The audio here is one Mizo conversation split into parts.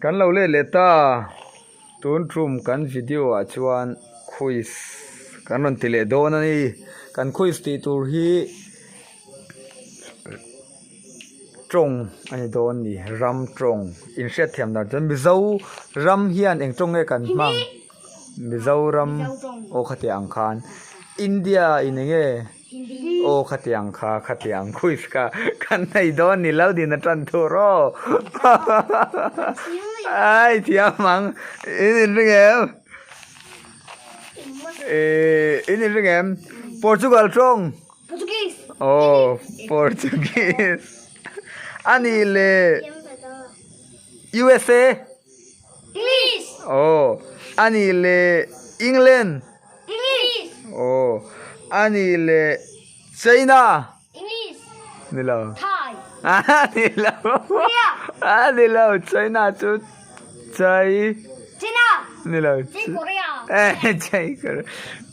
Kan lo let leh ta, tun tum kan video ah chuan quiz kan rawn ti leh dawn a ni. Kan quiz tih tur hi tawng a ni dawn a ni, ram tawng. Inhriatthiam dan chuan Mizo ram hian eng tawng nge kan hmang? Mizoram aw khatiang ang khan India in eng nge aw khatiang kha khatiang quiz kha kan nei dawn ni lo din a tan tur aw ai thiam ang in inring em eh in inring em Portugal tawng aw Portuguese ani leh USA. English. Oh, ani le England. English. Oh, ani le China. English. Ni lo. Thai. Ah, ni lo. Korea. Ah, ni lo. China chu Chai. China. Ni lo. Chai Korea. Eh, Chai Korea.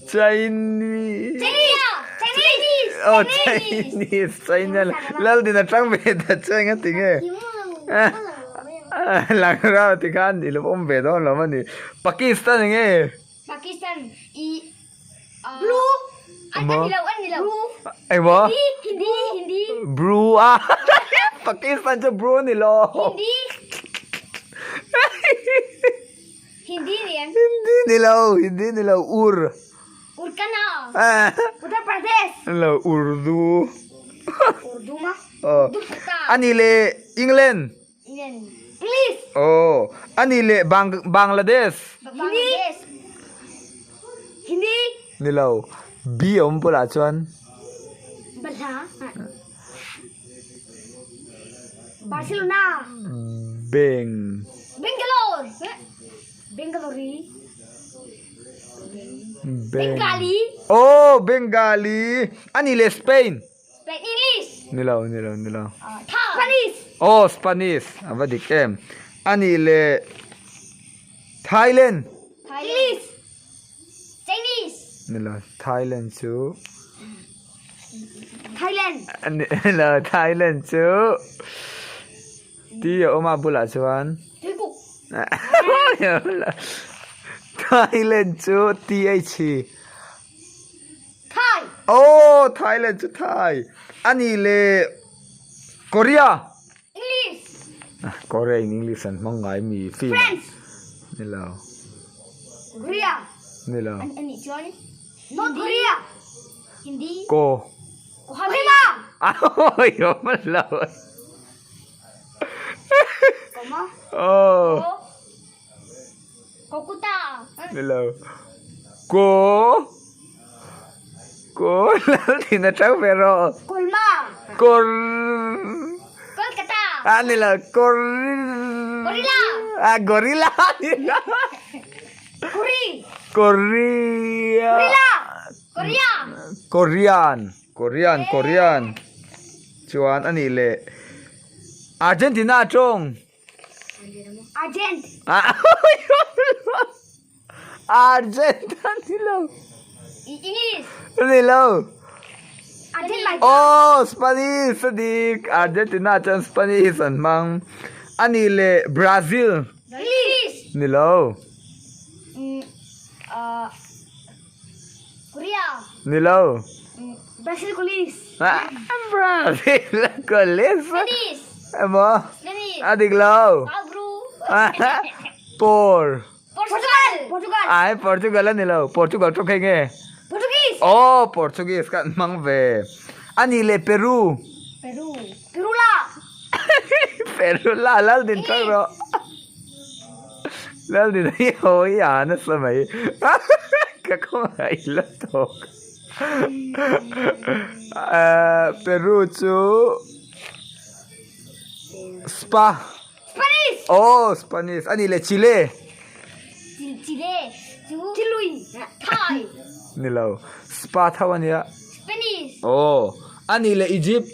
Chinese. China. Chinese. Oh, Chinese. China. Lal din atang ve ta che nga tinge. Eh. Lang rau ti khan i lo awm ve dawn lo a ni. Pakistan eng nge? Pakistan i Blue. An ni lo an ni lo. Eng maw? Hindi Hindi Hindi. Blue a Pakistan chu blue ni lo. Hindi. Hindi ni em. Hindi ni lo Hindi ni lo Ur. Urkana. Uttar Pradesh. Lo Urdu. Urdu ma. Aw. Ani le England. England. English. Aw. Ani le Bang Bangladesh. Bangladesh. Hindi. Ni lo. B a awm bulah chuan. Balha. Barcelona. Beng. Bangalore. Bangalore. Bengali. Oh, Bengali. Ani le Spain. Spain English. Ni lo, ni lo, ni lo. Spanish. Oh, Spanish. A va dik em. Ani le Thailand. English. Chinese. Ni lo, Thailand chu. Thailand. Ni lo, Thailand chu. Ti a awm a bulah chuan. Tuikuk. Thailand chu TH hi. Thai. Oh, Thailand chu Thai. Ani le Korea. English. Korea in English an hmang ngai mi film. French. Ni lo. Korea. Ni lo. An ani chuan North Korea. Hindi. Ko. Kohima. Oi, awm lo. Oh. Kokuta. Ni lo. Ko. Ko lal thin a tang ve rawh. Kolma. Kor. Kolkata. Ah ni lo. Kor. Gorilla. Ah gorilla ni lo. Kori. Korea. Gorilla. Korea. Korean. Korean Korean. Chuan a nih leh Argentina tawng. Argent. Argent a ni lo. English. Ni lo. Argent. Oh Spanish a dik. Argentina chuan Spanish an hmang. A nih leh Brazil. English. Ni lo. Korea. Ni lo. Brazil Police. Brazil Police. Spanish. Emaw? Spanish. A dik lo. Pabru. Por. Portugal. Portugal. Ai Portugal a ni lo. Portugal tawk hei nge? Portuguese. Oh Portuguese kha an hmang ve. A ni le Peru. Peru. Perula. Perula lal din tawk rawh. Lal din hi hawi a nasa mai. Ka khawngaih la tawk. Peru chu Spa. Spanish. Oh Spanish a ni le Chile. Chile chu Chilui Thai. Ni lo Spa tho a nia. Spanish. Oh a ni le Egypt.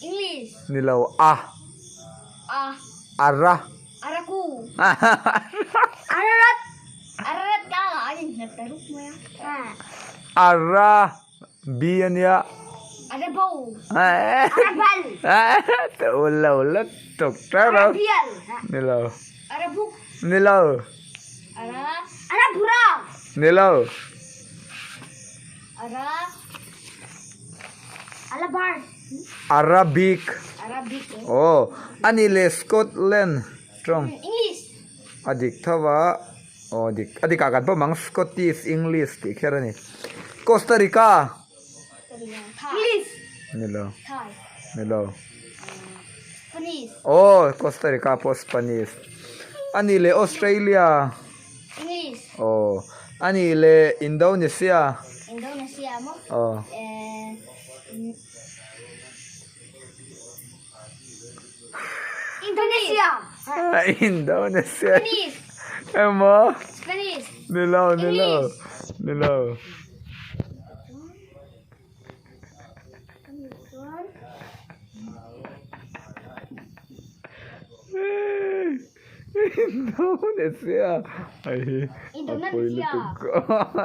English. Ni lo a. A. Ara. Araku. Ararat. Ararat ka a in hnat ta ruk mai a. Ara B a nia. Arabo. Arabal. Ta ul lo lat. lutuk tlat a. Ni lo. Ni lo. Ni lo. Arabic. Aw a ni leh Scotland tawng. A dik tho a. Aw dik a dik ah kan pawm ang Scottish English tih kher a ni. Costa Rica. Ni lo. Ni lo. Aw Costa Rica pawh Spanish. A nih leh Australia. Aw a nih leh Indonesia. Aw. Indonesia. Indonesia. Emaw? Spanish. Ni lo, ni lo. Ni lo. Indonesia. Ai hi. Indonesia.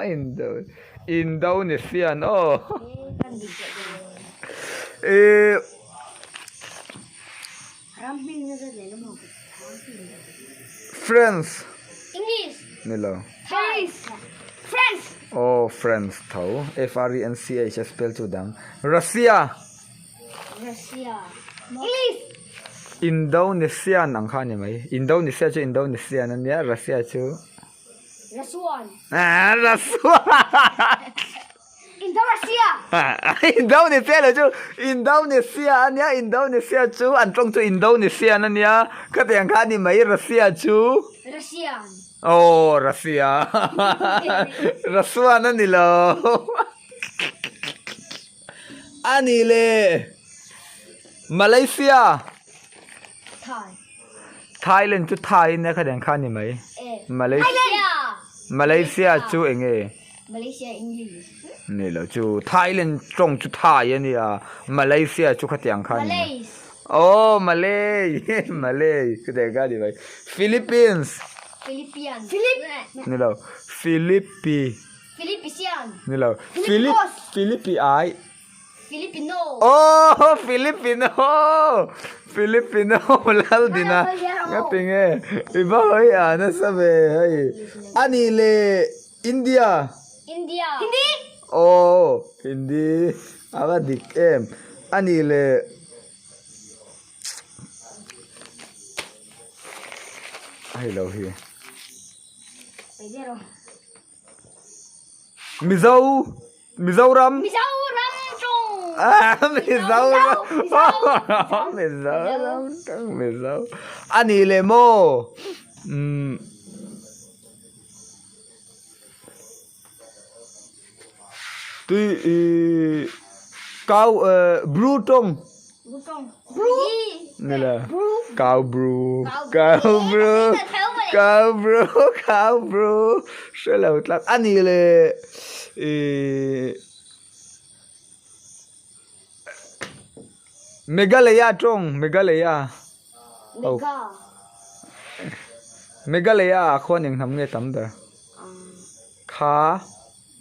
Indo Indonesian aw. Eh French. English. Ni lo. French. French. Oh, French tho. F R E N C H a spell chu dang. Russia. Russia. English. Indonesian ang kha ni mai. Indonesia chu Indonesian ania, Russia chu Rasuan. Ah, Rasuan. Indonesia. Indonesia lo chu Indonesia ania Indonesia chu an tawng chu Indonesian ania khatiang kha ni mai Russia chu Russian. Oh Russia Rasuan ani lo ani le Malaysia Thai. Thailand chu Thai ania khatiang kha ni mai Malaysia. Malaysia chu enge Malaysia English. Ni lo chu Thailand tawng chu Thai a nia Malaysia chu khatiang kha ni. Malays. Oh Malay Malay khatiang kha ni mai. Philippines. Philippians. Philip. Ni lo Philippi. Philippisian. Ni lo Philip Philippi ai. Filipino. Oh Filipino Filipino Laldina ngatinge i va hawi a nasa ve hei a nih leh India India Hindi Oh Hindi a va dik em a nih leh hei lo hi Mizo Mizoram Mizoram tawng Ah Mizoram Mizoram tawng Mizo a ni leh maw umm tui ih kau eh bru tawng Bru tawng Bru ni lo kau bru kau bru kau bru kau bru hre lo tlak a ni leh ih Meghalaya tawng Meghalaya Mega Meghalaya ah khuan eng hnam nge tam ber kha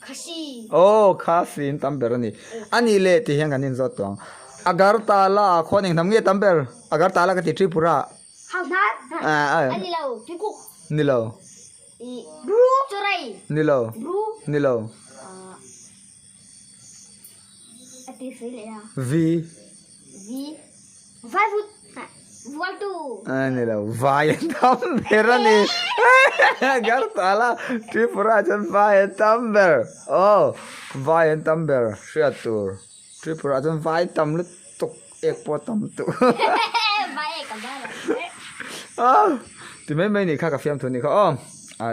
Khasi. Aw, Khasi in tam ber a ni. A nih leh tih hian kan inzawt tawh ang. Agartala ah khuan eng hnam nge tam ber? Agartala ka ti Tripura. Hauhnar. Ah, A ni lo, Tuikuk. Ni lo. I Bru. Chorei. Ni lo. Bru. Ni lo. A ti sawi leh a. V. V. Vaivut. Vualtu. A ni lo, vai an tam ber a ni. Agartala Tripura chuan vai an tam ber. Aw, vai an tam ber hriat tur. Tripura chuan vai tam lutuk ek pawh a tam tuk. Vai ek a bar a. Ti mai mai nih kha ka fiamthu nih kha aw.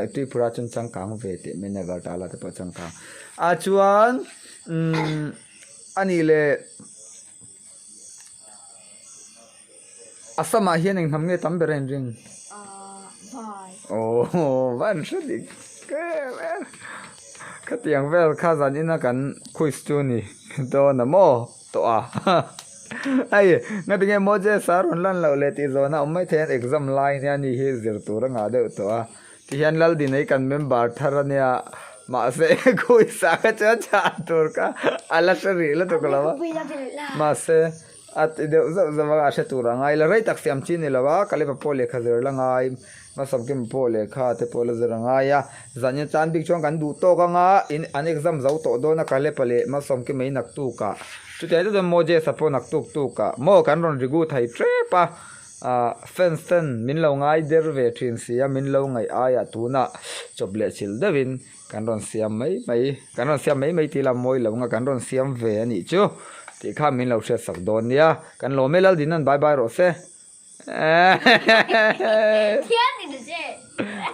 Tripura chuan changkang ve teh mai nia Agartala te pawh changkang. Ah chuan umm a nih leh. Assam ah hian eng hnam nge tam ber a inring? Vai. Aww va an hre dik em em. Khatiang vel kha zan ina kan quiz chu ni dawn a maw tawh a. Hei ngatinge Moses a rawn lan loh leh tih zawhna awm mai thei an exam lai nia ni hi zir tur a ngah deuh tawh a. Tihian Laldinei kan member thar a nia mahse quiz ah kha chuan chhan tur kha a la hre rih lutuk lo a. Mahse. A ti deuh zauh zauh a, a hre tur a ngai la. Rei tak siam chi ni lo a, Kaleba pawh lehkha zir la ngai, Hmasawmkima pawh lehkha te pawh la zir a ngai a. Zan in tan bik chuan kan duh tawk anga in an exam zo tawh dawn a Kaleba leh Hmasawmkima hi naktukah. Chutiang chu chuan Moses-a pawh naktuk tukah maw kan rawn rigu thei tep a, ah fans ten min lo ngai der ve thin si a, min lo ngaih aiah tunah chawp leh chilh deuhin Kan rawn siam mai mai, kan rawn siam mai mai tih lam mawi lo nga kan rawn siam ve a nih chu tih kha min lo hriat sak dawn nia. Kan lawm e Laldin an bye bye rawh se.